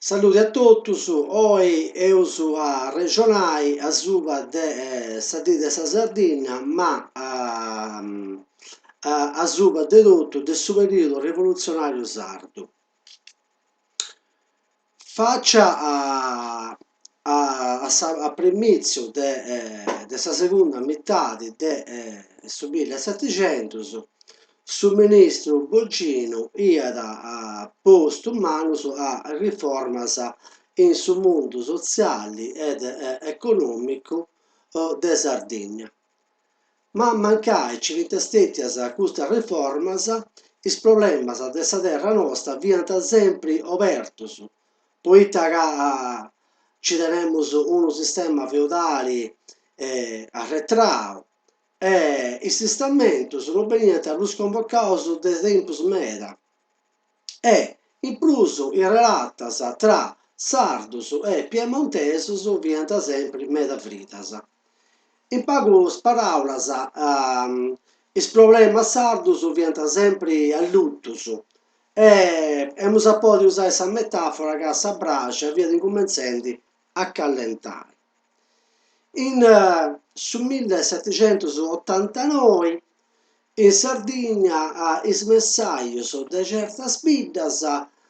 Saludi a totus, oi eus a arrexonai asuba de sa Dì de sa Sardinna, ma asuba de totu de su periodu rivolutzionariu sardu. Facia a a primìtziu de sa segunda mitadi de su millesetixentus, su ministru Boginu iat postu manus a riformas in su mundu sotziali ed econòmicu de Sardigna. Ma mancai ci fint stètias custas riformas, is problemas de sa terra nosta fiant sempri obertus, poita ca ci tenemus unu sistema feudali arretrau e is istamentus no beniant prus convocaus de tempus meda e in prus is relatas tra sardus e piemontesus fiant sempri meda fritas. In pagus paràulas is problemas sardus fiant sempri allutus e emus a podi usai sa metàfora ca sa braxa fiat incumentzendi a callentai. In su millesetixentusotantanoi in Sardigna is messajus de certas biddas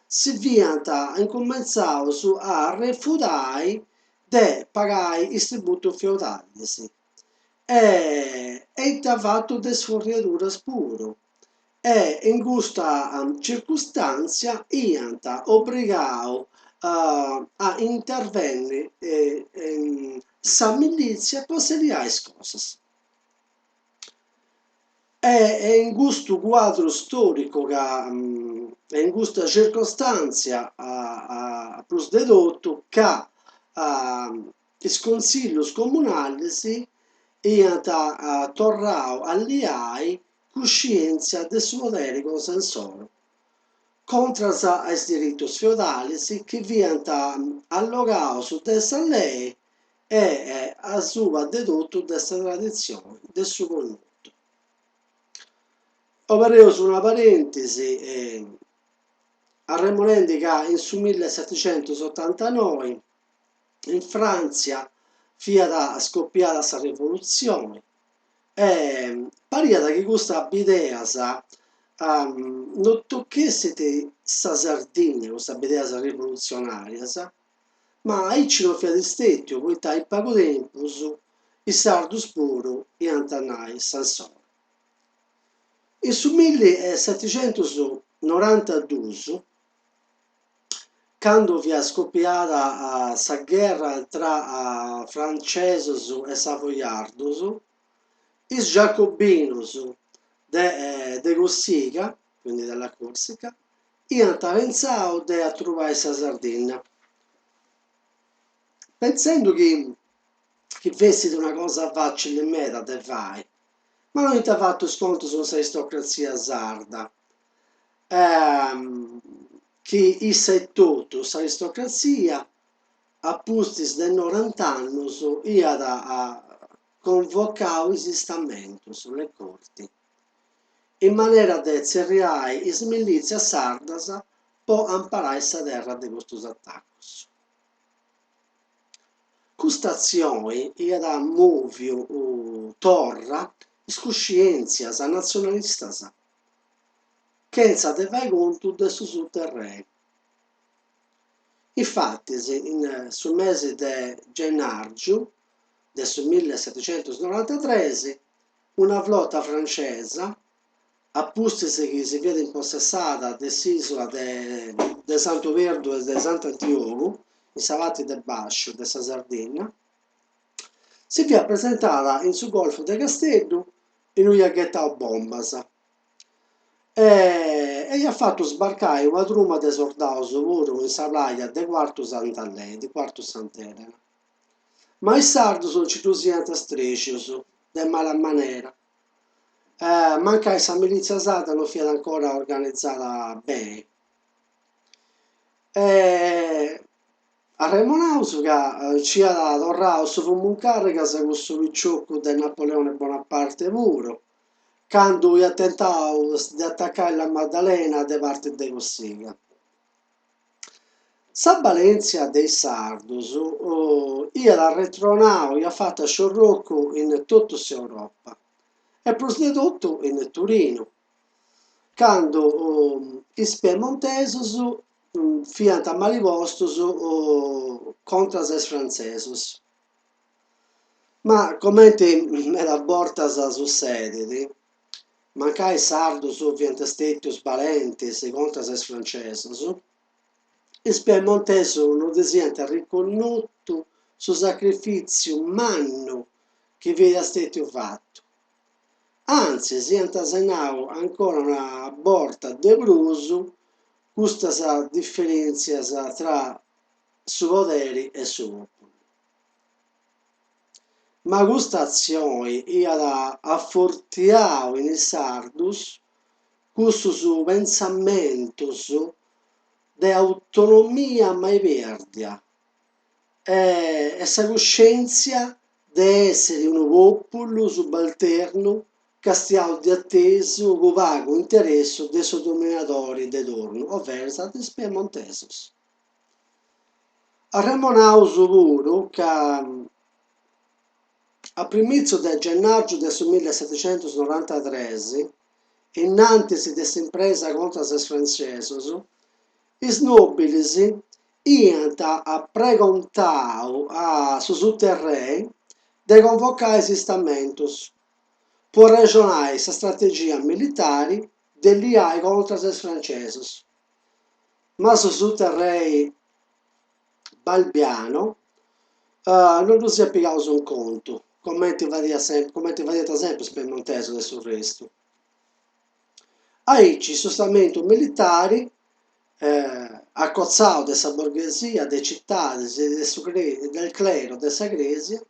si fiant incumentzaus a arrefudai de pagai is tributus feudalis e iant fatu de is furriaduras puru e in custa circustàntzia iant obrigau a intervenni sa milìtzia po asseliai is cosas. E in custu cuadru stòricu ca e in custa circostàntzia prus de totu ca is consillus comunalis iant torrau a liai cuscièntzia de su poderi cosa insoru contras a is diritus feudalis chi fiant allogaus de sa lei e asuba de totu de sa traditzioni de su connotu. Obereus una parèntesi arremonendi ca in su millesetixentusotantanoi in Fràntzia fiat scopiada sa rivolutzioni E pariat chi custas bideas no tochessint sa Sardigna, custas bideas rivolutzionàrias, ma aici no fiat istètiu, poita in pagu tempus is sardus puru iant a nai sa insoru. In su millisetixentusnorantadus, Candu fiat scopiada sa gherra tra francesus e savoiardus, is giacobinus de Cossiga, quindi della Corsica, iant pentzau de atrubai sa Sardinna, pentzendu chi chi fessit una cosa facili meda de fai, ma no iant fatu is contus cun s'aristocratzia sarda chi issa etotu, s'aristocratzia, a pustis de norant'annus iat convocau is istamentus, le corti, in manera de tzerriai is milìtzias sardas po amparai sa terra de custus atacus. Custa atzioni iat mòviu torra is cuscièntzias natzionalistas chentza de fai contu de su suterrei. Infatis in su mesi de gennàrgiu de su millesetixentusnorantatres una flota francesa, a pustis chi si fiat impossessada de s'ìsula de Santu Perdu e de Sant'Antiogu, in sa parti de bàsciu de sa Sardinna, si fiat presentada in su golfu de Casteddu innui iat ghetau bombas e iat fatu sbarcai una truma de sordaus puru in sa plàia de Cuartu Sant'Aleni, de Cuartu Sant'Elena. Ma is sardus nci ddus iant strexius de mala manera, mancai sa milìtzia sarda no fiat ancora organizada beni. Arremonaus ca nci iat torrau su fumu in carrigas cussu piciocu de Napoleone Bonaparte puru, candu iat tentau de atacai La Maddalena de parti de Cossiga. Sa balèntzia de is sardus iat arretronau, iat fatu sciorrocu in totu s'Europa e prus de totu in Turinu, candu is piemontesus fiant mali postus contras a is frantzesus. Ma comenti meda bortas sussedit, mancai is sardus fiant stètius balentis contras a is francesus, is piemontesus no ddis iant riconnotu su sacrifìtziu mannu chi fiat stètiu fatu, antzis iant sennau ancora una borta de prus custas diferèntzias tra su poderi e su pòpulu. Ma custa atzioni iat afortiau in is sardus cussus pentzamentus de autonomia mai pèrdia e sa cuscèntzia de èssiri unu pòpulu subalternu castiau de atesu cun pagu interessu de su dominadori de turnu, overas de is piemontesus. Arremonaus puru ca a primìtziu de gennàrgiu de su millisetixentusnorantatres, innantis de s'impresa contras a is frantzesus, is nòbilis iant pregontau a su suterrei de convocai is istamentus po arrexonai sa strategia militari de liai contras a is francesus. Ma su suterrei Balbiano no ddus iat pigaus in contu, comenti fadiat sempri comenti fadiant sempri is piemontesus de su restu. Aici su stamentu militari, acotzau de sa borghesia, de is citadis e de su del clero de sa crèsia,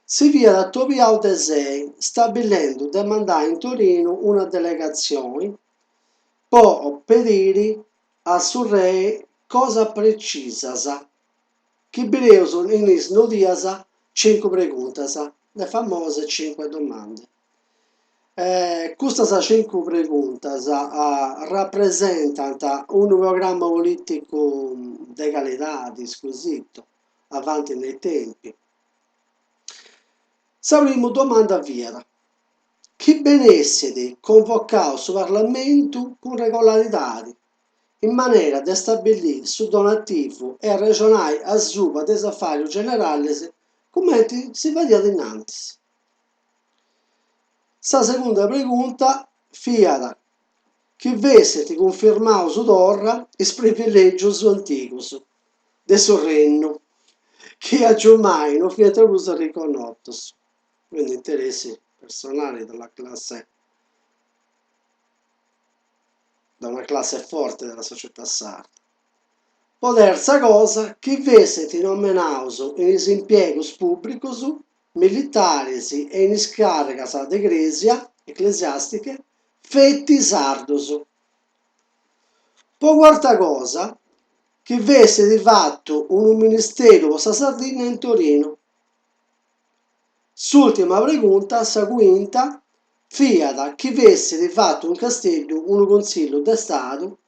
si fiat atobiau de sei, stabilendu de mandai in Torinu una delegatzioni po pediri a su rei cosas precisas chi bireus in is nodias cincu preguntas, le famose cinque domande. Custas cincu preguntas rapresentant unu programma polìticu de calidadi, squisito, avanti nei tempi. Sa primu domanda fiat, chi benessit convocau su Parlamentu cun regolaridadi, in manera de stabilì su donativu e arrexonai asuba de is afàrius generalis cumenti si fadiat innantis. Sa segunda pregunta fiat chi fessint cunfirmaus torra is privilègius antigus de su rennu, chi agiumai no fiant prus riconnotus. Quindi interessi personali della classe da una classe forte della società sarda. Po terza cosa, chi fessint nomenaus in is impiegus pùbricus, militaris e in is càrrigas de crèsia, ecclesiastiche, feti sardus. Po cuarta cosa, chi fessit fatu unu ministeru po sa Sardigna in Torinu. S'ùrtima pregunta, sa cuinta, fiat chi fessit fatu in Casteddu unu Consillu de Stadu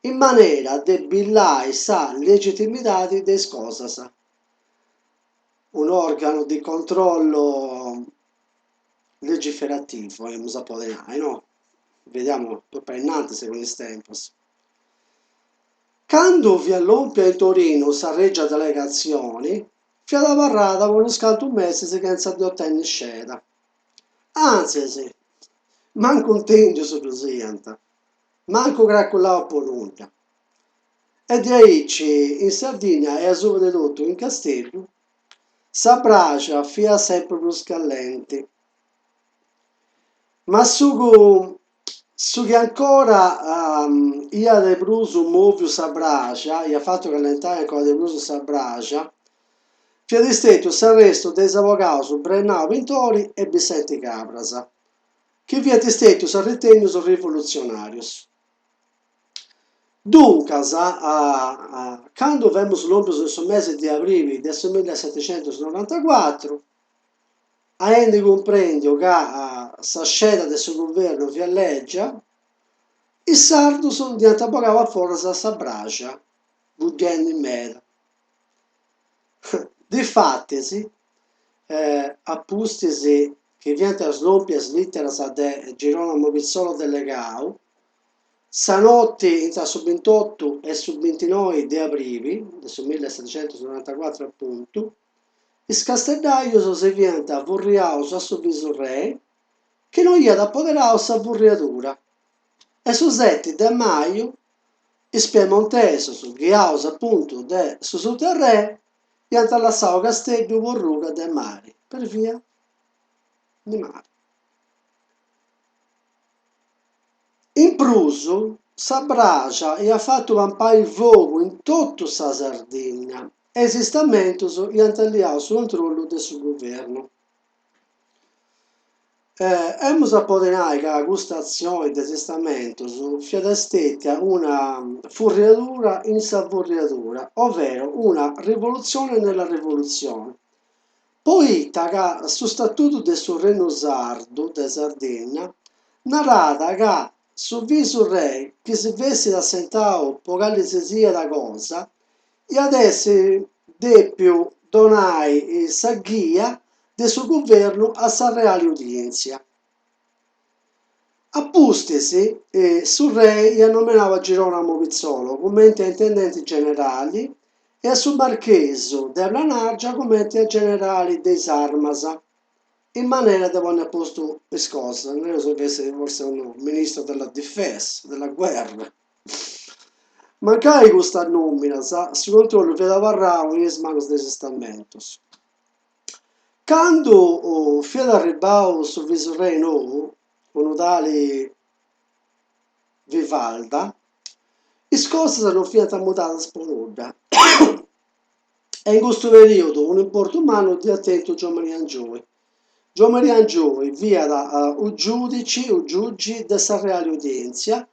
in manera de billai sa legitimidadi de is cosas, un'òrganu di controllo legiferativo, emus a podi nai, no? Vediamo pròpriu ainnantis cun is tempus. Candu fiat lòmpia in Torinu sa règia delegatzioni, Fiat abarrada po unus cantu mesis chentza de otenni sceda. Antzis, mancu intèndius ddus iant, mancu craculau po nudda. E de aici in Sardigna e asuba de totu in Casteddu, sa braxa fiat sempri prus callenti. Ma su Su chi ancora iat de prus mòviu sa braxa, iat fatu callentai ancora de prus sa braxa, fiat istètiu s'arrestu de is abogaus Brennau Pintori e Bissenti Cabras, chi fiant istètius arritènnius rivolutzionàrius. Duncas, candu femus lòmpius in su mesi de abrili de su millisetixentusnorantacuatru, Aendi cumprèndiu ca sa sceda de su guvernu fiat lègia, is sardus nd'iant bogau a foras sa braxa. buddendi meda. Difatis, a pustis chi fiant lòmpias lìteras de Girolamo Pitzolo delegau, sa noti intra su bintotu e su bintinoi de abribi de su millisetecentusnorantacuatru apuntu, is casteddajus si fiant furriaus a su visurrei chi no iat apoderau sa furriadura e su seti de maju is piemontesus, ghiaus apuntu de su suterrei, iant lassau Casteddu po ruga de mari, per via di mare. In prus, sa braxa iat fatu pampai fogu in totu sa Sardinna e is Istamentus iant liau su controllu de su guvernu. Emus a podi nai ca custa atzioni de is Istamentus fiat stètia una furriadura in sa furriadura, ovvero una rivoluzione nella rivoluzione, poita ca su Statudu de su Rennu Sardu de Sardinna naràt ca su visurrei chi si fessit assentau po cali si siat cosa iat essi dèpiu donai sa ghia de su guvernu a sa Reali Udièntzia. A pustis, su rei iat nomenau a Girolamo Pitzolo cumenti a intendenti generali e a su marchesu de Planàrgia cumenti a generali de is armas, in manera de ponni a postu is cosas, nareus chi fessit forsis unu ministro della difesa, della guerra. Mancai custas nòminas, su controllu fiat abarrau in is manus de is Istamentus. Candu fiat arribau su visurrei nou, unu tali Vivalda, is cosas no fiant mudadas po nudda e in custu perìodu unu importu mannu dd'iat tentu Giommaria Angioy. Giommaria Angioy fiat u giudici, u giugi de sa Reali Udièntzia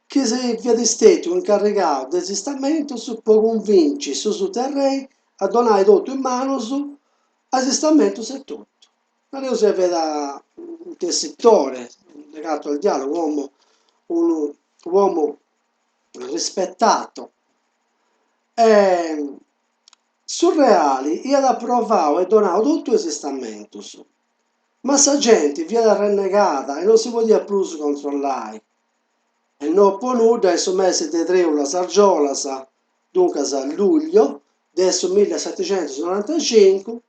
chi si fiat istètiu incarrigau de is Istamentus po cunvinci su suterrei a donai totu in manus a is Istamentus etotu. Nareus chi fiat un tessitore, legato al dialogo, uomo unu uomo rispettato. E su Reali iat aprovau e donau totu a is Istamentus, ma sa genti fiat arrennegada e non si podiat prus controllai. E no po nudda in su mesi de treulas argiolas, duncas luglio, de su millisetecentusnorantacincu,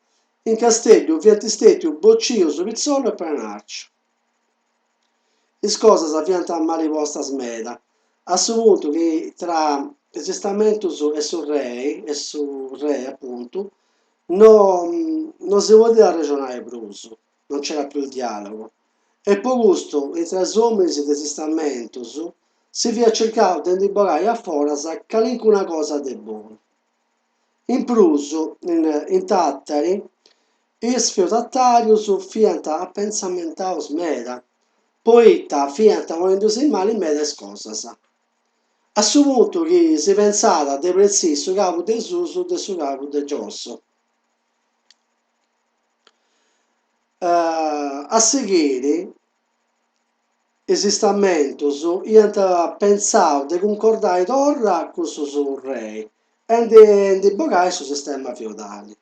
in Casteddu fiant stètius bocius Pitzolo e Pranarciu. Is cosas fiant mali postas meda, a su puntu chi tra is Istamentus e su rei, e su rei apuntu, no no si podiat arrexonai prus, non c'era più il dialogo. E po custu, intra is ominis de is Istamentus, si fiat circau de ndi bogai a foras calincuna cosa de bonu. In prus, in Tàtari, is feudatàrius fiant apensamentaus meda, poita fiant ponendusì mali meda is cosas, a su puntu chi si pentzàt de pretziri su cabu de susu de su cabu de giossu. A sighiri, is Istamentus iant pentzau de cuncordai torra cun su rei e ndi bogai su sistema feudali.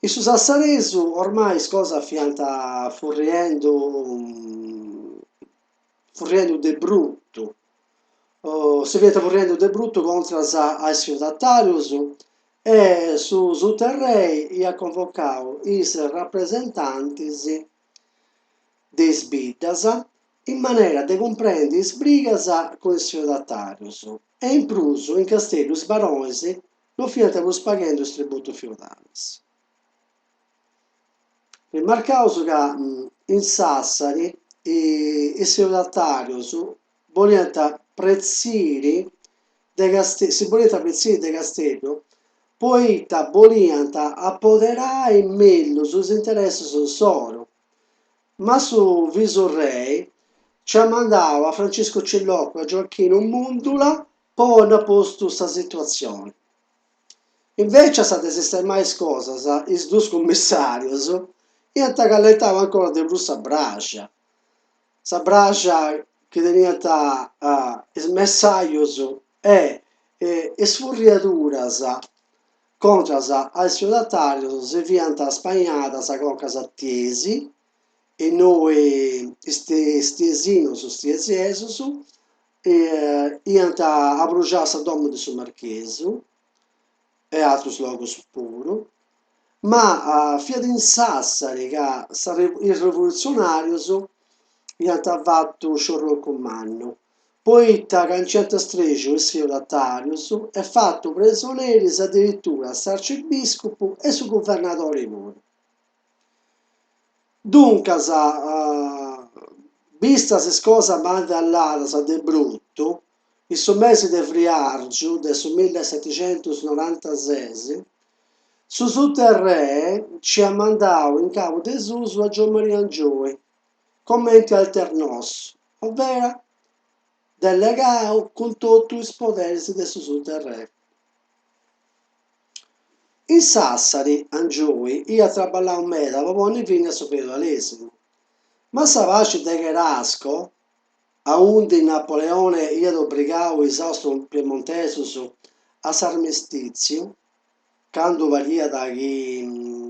In su Sassaresu ormai is cosas fiant furriendu furriendu de brutu, si fiant furriendu de brutu contras a is feudatàrius e su suterrei iat convocau is rapresentantis de is biddas in manera de cumprendi is brigas cun is feudatàrius e in prus in Casteddu is baronis no fiant prus paghendu is tributus feudalis. Rimarcaus ca in Sassari is feudatàrius boliant pretziri de si boliant pretziri de Casteddu poita boliant apoderai mellus is interessus insoru, ma su visurrei nc'at mandau a Franciscu Cillocu e a Gioachinu Mundula po ponni a postu sa situatzioni. Invècias de sistemai is cosas, is dus cummissàrius iant callentau ancora de prus sa braxa, sa braxa chi teniant is messajus e. Is furriaduras contras a is feudatàrios si fiant spainadas concas a Tiesi, innui is tiesinus, is tiesiesus, iant abruxau sa domu de su marchesu e atrus logus puru, ma fiat in Sassari ca is rivolutzionàrius iant fatu sciorrocu mannu, poita ca nc'iant strexu is feudatàrius e fatu presoneris adiritura s'arcibiscupu e su guvernadori puru. Duncas, bistas is cosas mali andadas de brutu, in su mesi de friàrgiu de su millisetixentusnorantases, su suterrè nc'iat mandau in Cabu de Susu a Giommaria Angioy, comenti alternòs, ovvera delegau cun totu is poderis de su suterrè. In Sassari, Angioy iat traballau meda po ponni fini a su feudalesimu, ma sa paxi de Cherasco, aundi Napoleone iat obrigau is austro-piemontesus a s'armistìtziu, candu pariat chi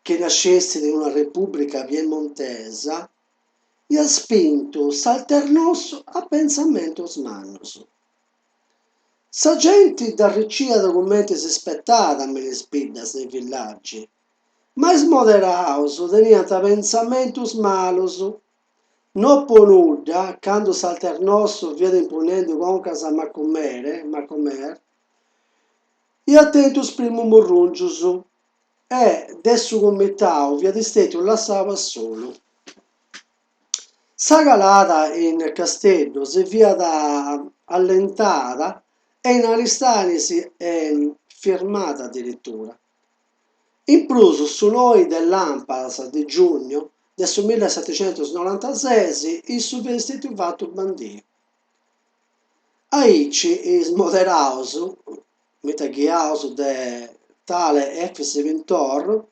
chi nascessit una repùbrica piemontesa, iat spintu s'Alternos a pentzamentus mannus. Sa genti dd'arriciat cumenti si spetat me in is biddas, nei villaggi, ma is moderaus teniant pentzamentus malus. No po nudda, candu s'Alternos fiat impunnendu concas a Macumere, Macomer, iat tentu is primus murrùngius e de su cumitau fiat istètiu lassau a solu. Sa calada in Casteddu si fiat allentada e in Aristanis firmada adiritura. In prus su noi de làmpadas de giugno de su millisetixentusnorantases issu fiat istètiu fatu bandiu. Aici is moderaus, mita ghiaus de tale Efis Pintor,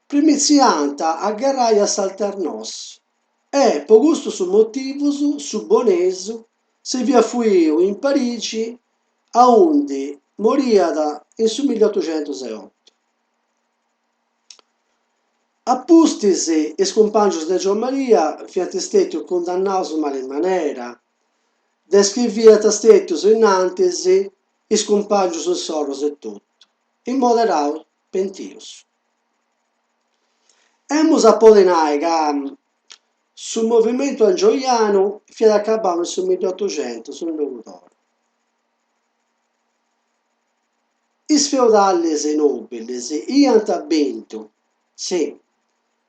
Primitziant a gherrai a s'Alternos e, po custus motivus, su Bonesu si fiat fuiu in Parigi aundi moriat in su milliotuxentus e otu. A pustis is cumpàngius de Giommaria fiant stètius cundannaus mali manera de is chi fiant stètius innantis is cumpàngius insoru etotu, is moderaus pentius. Emus a podi nai ca su movimentu angioianu fiat acabau in su milliotuxentus in Logudoro. Is feudalis nòbilis iant bintu, si,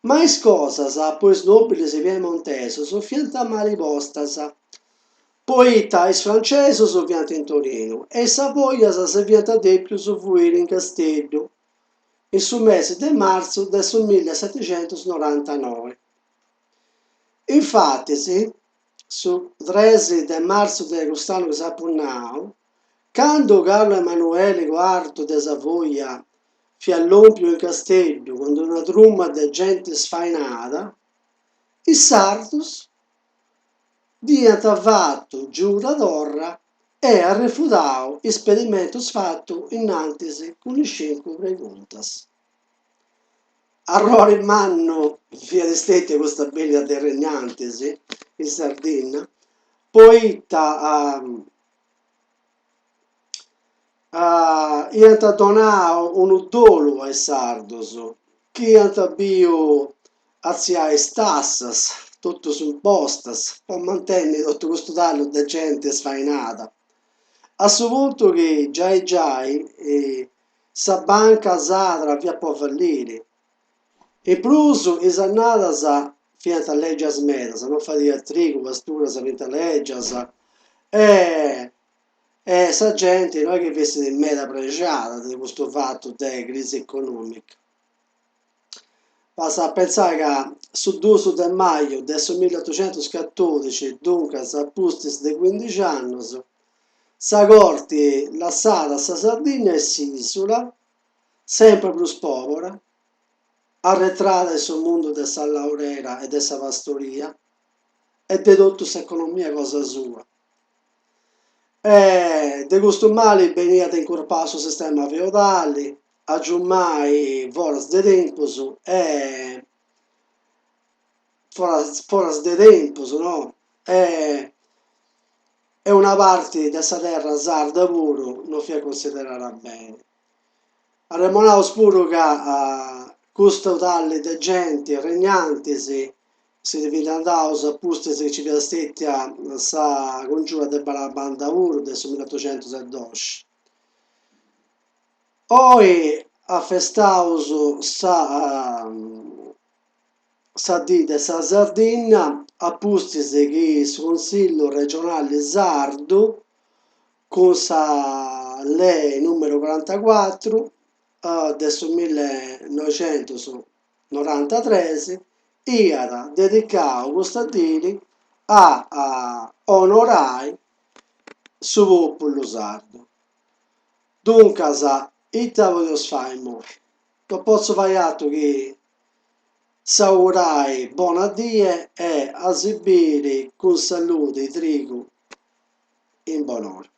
ma is cosas po is nòbilis piemontesus fiant mali postas, poita is francesus fiant in Torinu e is Savoias si fiant dèpius fuiri in Casteddu in su mesi de martzu de su millisetixentusnorantanoi. Infatis, su tres de martzu de cust'annu chi s'apu nau, candu Carlu Emanueli cuartu de Savoia fiat lòmpiu in Casteddu cun una truma de genti sfainada, is sardus dd'iant fatu giura torra e arrefudau is pedimentus fatu innantis cun is cincu preguntas. Arrori mannu fiat stètia custa bènnida de regnantis in Sardinna, poita iant donau unu dolu a is sardus chi iant biu artziai is tassas, totu is impostas, po mantenni totu custu tallu de genti sfainada, a su puntu chi giai giai sa banca sadra fiat po falliri. In prus is annadas fiant lègias medas, no fadiat trigu, pasturas fiant lègias e e sa genti no est chi fessit meda prexada de custu fatu de crisi econòmica. Bastat a pentzai ca su duus de maju de su milliotuxentuscatòdixi, duncas a pustis de cuindixi annus, sa corti lassat sa Sardigna e s'ìsula, sempri prus pòbora, arretrada in su mundu de sa laurera e de sa pastoria e de totu s'economia cosa sua. E de custu mali beniat incurpau su sistema feudali, agiumai foras de tempus e foras foras de tempus no e e una parti de sa terra sarda puru no fiat cunsiderada beni. Arremonaus puru ca custu talli de genti, regnantis, si ndi fiant andaus a pustis chi nci fiat stètia sa congiura de Palabanda puru de su milliotoxentus e doxi. Oi afestaus sa sa dì de sa Sardinna a pustis chi su Consillu Regionali Sardu cun sa lei numeru corantacuatru de su millenoixentusnorantatres iat dedicau custa diri a onorai su populu sardu. Duncas ita podeus fai immoi? No potzu fai atru chi s'augurai bona die e a si biri cun saludi trigu in bonora.